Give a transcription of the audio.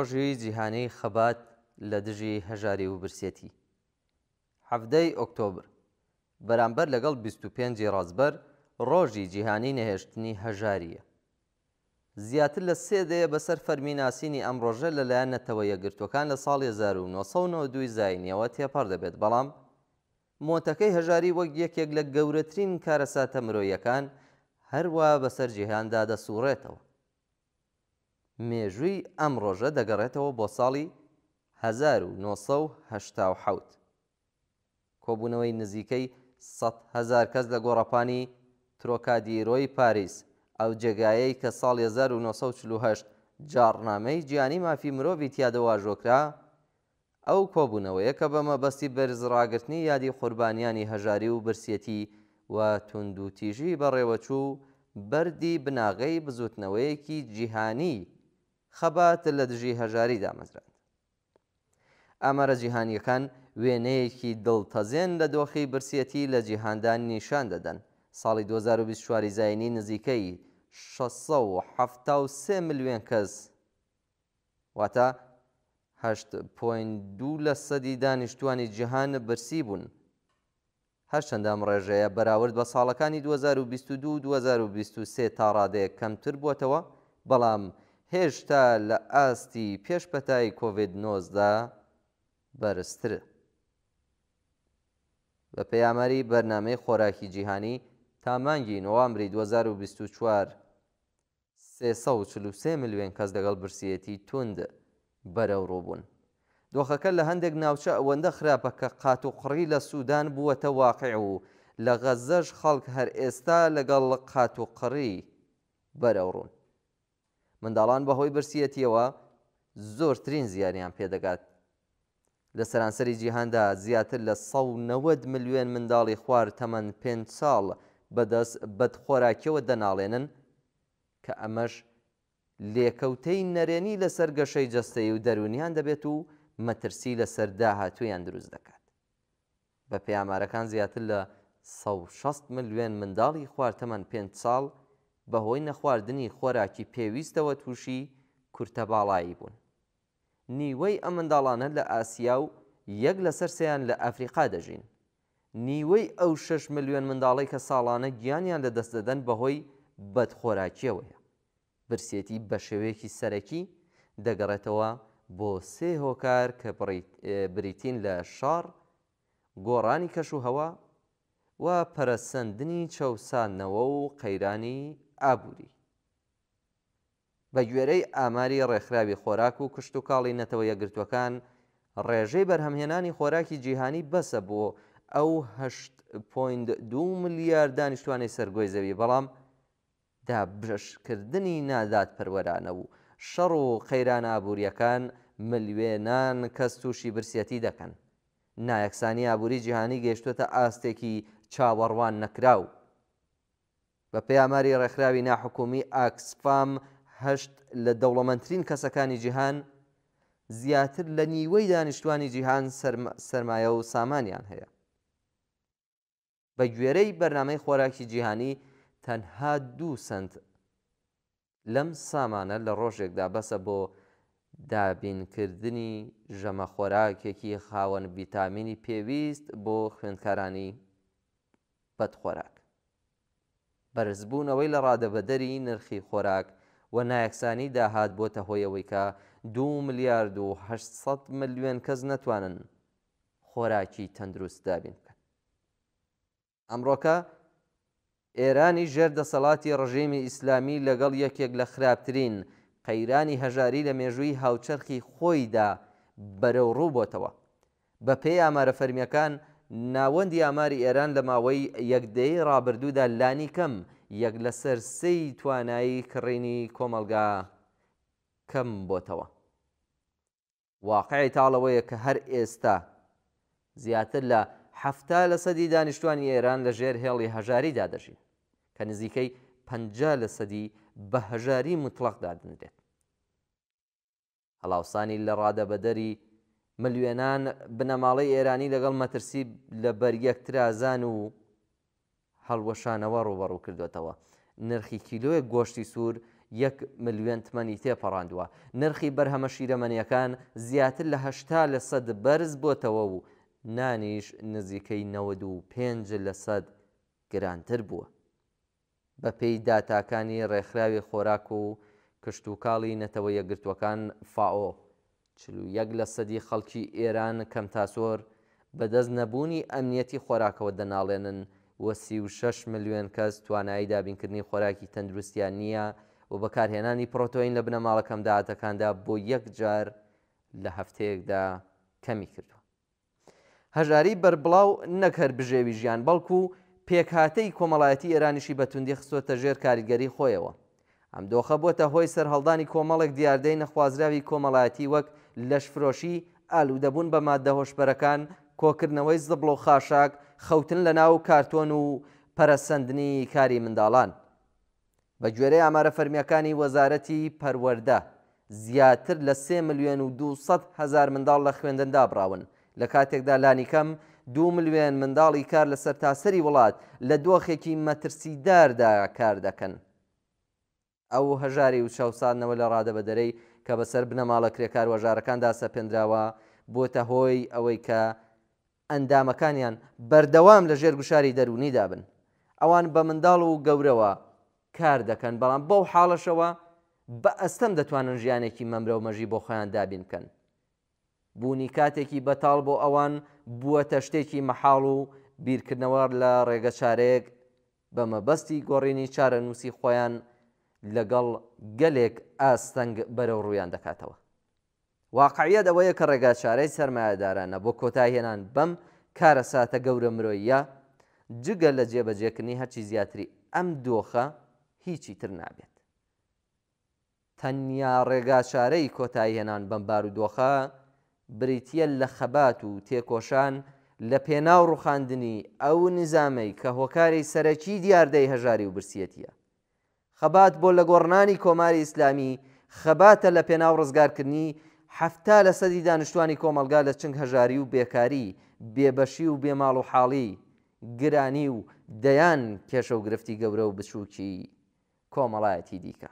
ڕۆژی جیهانیی خەبات لە دژی هەژاری و برسێتی، 17 ی ئۆکتۆبر، بەرامبەر لەگەڵ 25 ی ڕەزبەر، ڕۆژی جیهانیی نەهێشتنی هەژارییە. زیاتر لە سێ دەیە بەسەر فەرمی ناسینی ئەم ڕۆژە لەلایەن نەتەوە یەکگرتووەکان لە ساڵی 1992 ی زایینییەوە تێپەڕ دەبێت، بەڵام مۆتەکەی هەژاری وەک یەکێک لە گەورەترین کارەساتە مرۆییەکان هەروا بەسەر جیهاندا دەسووڕێتەوە. مێژووی ئەم ڕۆژە دەگەڕێتەوە بۆ ساڵی 1987. کۆبوونەوەی نزیکەی 100,000 کەس لە گۆڕەپانی ترۆکادیرۆی پاریس، ئەو جێگایەی کە ساڵی 1948 جاڕنامەی جیهانی مافی مرۆڤی تیادا واژۆکرا، ئەو کۆبوونەوەیە کە بە مەبەستی بەرزڕاگرتنی یادی قوربانیانی هەژاری و برسیەتی و توندوتیژی بەڕێوەچوو، بەردی بناغەی بزووتنەوەیەکی جیهانیی خەبات لە دژی هەژاری دامەزراند. ئامارە جیهانییەکان وێنەیەکی دڵتەزێن لە دۆخی برسیەتی لە جیهاندا نیشان دەدەن، ساڵی 2024 ی زایینی نزیکەی 673 ملیۆن کەس واتە 8.2 لەسەدی دانیشتووانی جیهان برسی بوون. هەرچەندە ئەم ڕێژەیە بەراورد بە ساڵەکانی 2022 و 2023 تا ڕادەیەک کەمتر بووەتەوە، بەڵام هێشتا لە ئاستی پێش پەتای کۆڤید 19 بەرزترە. بەپێی ئاماری بەرنامەی خۆراکی جیهانی، تا مانگی نۆوامبری 2024، 343 ملیۆن کەس لەگەڵ برسییەتی توند بەرەوڕوو بوون. دۆخەکە لە هەندێک ناوچە ئەوەندە خراپە کە قاتوقڕی لە سودان بووەتە واقیع و لە غەززەش خەڵک هەر ئێستا لەگەڵ قاتوقڕی بەرەوڕوون. منداڵان بەهۆی برسییەتییەوە زۆرترین زیانیان پێدەگات. لە سەرانسەری جیهاندا زیاتر لە 190 ملیۆن منداڵی خوار تەمەن پێنج ساڵ بەدەست بەدخۆراکیەوە دەناڵێنن، کە ئەمەش لێکەوتەی نەرێنی لەسەر گەشەی جەستەیی و دەروونیان دەبێت و مەترسی لەسەر داهاتوویان دروست دەکات. بەپێی ئامارەکان زیاتر لە 160 ملیۆن منداڵی خوار تەمەن پێنج ساڵ بەهۆی نەخواردنی خۆراکی پێویستەوە تووشی کورتەباڵایی بوون. نیوەی ئەم منداڵانە لە ئاسیا و یەک لەسەر سێیان لە ئەفریقا دەژین. نیوەی ئەو شەش ملیۆن منداڵەی کە ساڵانە گیانیان لەدەست دەدەن بەهۆی بەدخۆراکییەوەیە. برسێتی بەشێوەیەکی سەرەکی دەگەڕێتەوە بۆ سێ هۆکار کە بریتین لە شەڕ، گۆڕانی کەشوهەوا و پەرەسەندنی چەوساندنەوە و قەیرانی ئابووری. بەگوێرەی ئاماری ڕێکخراوی خۆراک و کشتوکاڵی نەتەوە یەکگرتووەکان، ڕێژەی بەرهەمهێنانی خۆراکی جیهانی بەسە بۆ ئەو 8.2 ملیار دانیشتوانەی سەر گۆی زەوی، بەڵام دابەشکردنی نادادپەروەرانە و شەڕ و قەیرانە ئابوورییەکان ملیۆنان کەس تووشی برسیەتی دەکەن. نایەکسانی ئابووری جیهانی گەیشتووەتە ئاستێکی چاوەڕوان نەکراو. بەپێی ئاماری ڕێکخراوی ناحکومی ئاکسفام هەشت لە دەوڵەمەندترین کەسەکانی جیهان زیاتر لە نیوەی دانیشتوانی جیهان سەرمایە و سامانیان هەیە. بە گوێرەی بەرنامەی خۆراکی جیهانی تەنها دوو سەنت لەم سامانە لە ڕۆژێکدا بەسە بۆ دابینکردنی ژەمە خۆراکێکی خاوەن ڤیتامینی پێویست بۆ خوێندکارانی بەدخۆراک. بەرزبوونەوەی لەڕادەبەدەری نرخی خۆراک و نایەکسانی داهات بۆتە هۆی ئەوەی کە دوو ملیارد و 800 ملیۆن کەس نەتوانن خۆراکی تەندروست دابین بکەن. ئەمڕۆکە ئێرانی ژێر دەسەڵاتی ڕژێمی ئیسلامی لەگەڵ یەکێک لە خراپترین قەیرانی هەژاری لە مێژووی هاوچەرخی خۆیدا بەرەوڕوو بۆتەوە. بەپێی ئامارە فەرمییەکان، ناوەندی ئاماری ئێران لە ماوەی یەک دەیەی ڕابردوودا لانیکەم یەک لەسەر سێی توانایی کڕینی کۆمەڵگا کەم بۆتەوە. واقعی تاڵ ئەوەیە کە هەر ئێستا زیاتر لە 70 لەسەدی دانیشتوانی ئێران لە ژێر هێڵی هەژاریدا دەژین، کە نزیکەی 50 لەسەدی بە هەژاری موتڵەق دادەنرێت. هەڵاوسانی لە ڕادەبەدەری ملیۆنان بنەماڵەی ئێرانی لەگەڵ مەترسی لە بەریەکترازان و هەڵوەشانەوە ڕووبەڕوو کردووەتەوە. نرخی کیلۆیەک گۆشتی سوور یەک ملیۆن تمەنی تێپەڕاندووە. نرخی بەرهەمە شیرەمەنییەکان زیاتر لە 80 لەسەد بەرز بۆتەوە و نانیش نزیکەی 95 لەسەد گرانتر بووە. بەپێی داتاکانی ڕێکخراوی خۆراک و کشتوکاڵی نەتەوە یەکگرتووەکان، فائۆ، 41 لەسەدی خەڵکی ئێران کەمتاسۆر بەدەست نەبوونی ئەمنیەتی خۆراکەوە دەناڵێنن و 36 ملیۆن کەس توانایی دابینکردنی خۆراکی تەندروستیان نییە و بەکارهێنانی پڕۆتۆین لە بنەماڵە کەمداهاتەکاندا بۆ یەک جار لە هەفتەیەکدا کەمی کردووە. هەژاریی بەربڵاو نەک هەر بژێوی ژیان، بەڵکو پێکهاتەی کۆمەڵایەتی ئێرانیشی بە توندی خستۆتە ژێر کاریگەری خۆیەوە. ئەم دۆخە بۆتە هۆی سەرهەڵدانی کۆمەڵێک دیاردەی نەخوازراوی کۆمەڵایەتی وەک لەشفرۆشی، ئالوودەبوون بە ماددە هۆشبەرەکان، کۆکردنەوەی زبڵ و خاشاک، خەوتن لەناو کارتۆن و پەرەسەندنی کاری منداڵان. بە گوێرەی ئامارە فەرمییەکانی وەزارەتی پەروەردە، زیاتر لە سێ ملیۆن و 200 هەزار منداڵ لە خوێندن دابڕاون، لە کاتێکدا لانیکەم دوو ملیۆن منداڵی کار لە سەرتاسەری وڵات لە دۆخێکی مەترسیداردا کار دەکەن. ئەو هەژاری و چەوساندنەوە لە ڕادەبەدەرەی کە بەسەر بنەماڵە کرێکار و هەژارەکاندا سەپێندراوە، بۆتە هۆی ئەوەی کە ئەندامەکانیان بەردەوام لە ژێر گوشاری دەروونیدا بن. ئەوان بە منداڵ و گەورەوە کار دەکەن، بەڵام بەو حاڵەشەوە بە ئەستەم دەتوانن ژیانێکی مەمرەومەژی بۆ خۆیان دابین بکەن. بوونی کاتێکی بەتاڵ بۆ ئەوان بووەتە شتێکی مەحاڵ و بیرکردنەوە لە ڕێگەچارەیەک بە مەبەستی گۆڕینی چارەنووسی خۆیان لەگەڵ گەلێک ئاستەنگ بەرەوڕوویان دەکاتەوە. واقعیەت ئەوەیە کە ڕێگاچارەی سەرمایەدارانە بۆ کۆتایهێنان بەم کارەساتە گەورە مرۆییە جگە لە جێبەجێکردنی هەرچی زیاتری ئەم دۆخە هیچی تر نابێت. تەنیا ڕێگاچارەی کۆتاییهێنان بەم بارودۆخە بریتییە لە خەبات و تێکۆشان لە پێناو ڕوخاندنی ئەو نیزامەی کە هۆکاری سەرەکی دیاردەی هەژاری و برسیەتییە. خەبات بۆ لەگۆڕنانی کۆماری ئیسلامی خەباتە لە پێناو ڕزگارکردنی 70 لەسەدی دانیشتوانی کۆمەڵگا لە چنگ هەژاری و بێکاری، بێبەشی و بێ ماڵ و حاڵی، گرانی و دەیان کێشە و گرفتی گەورە و بچووکی کۆمەڵایەتی دیکە.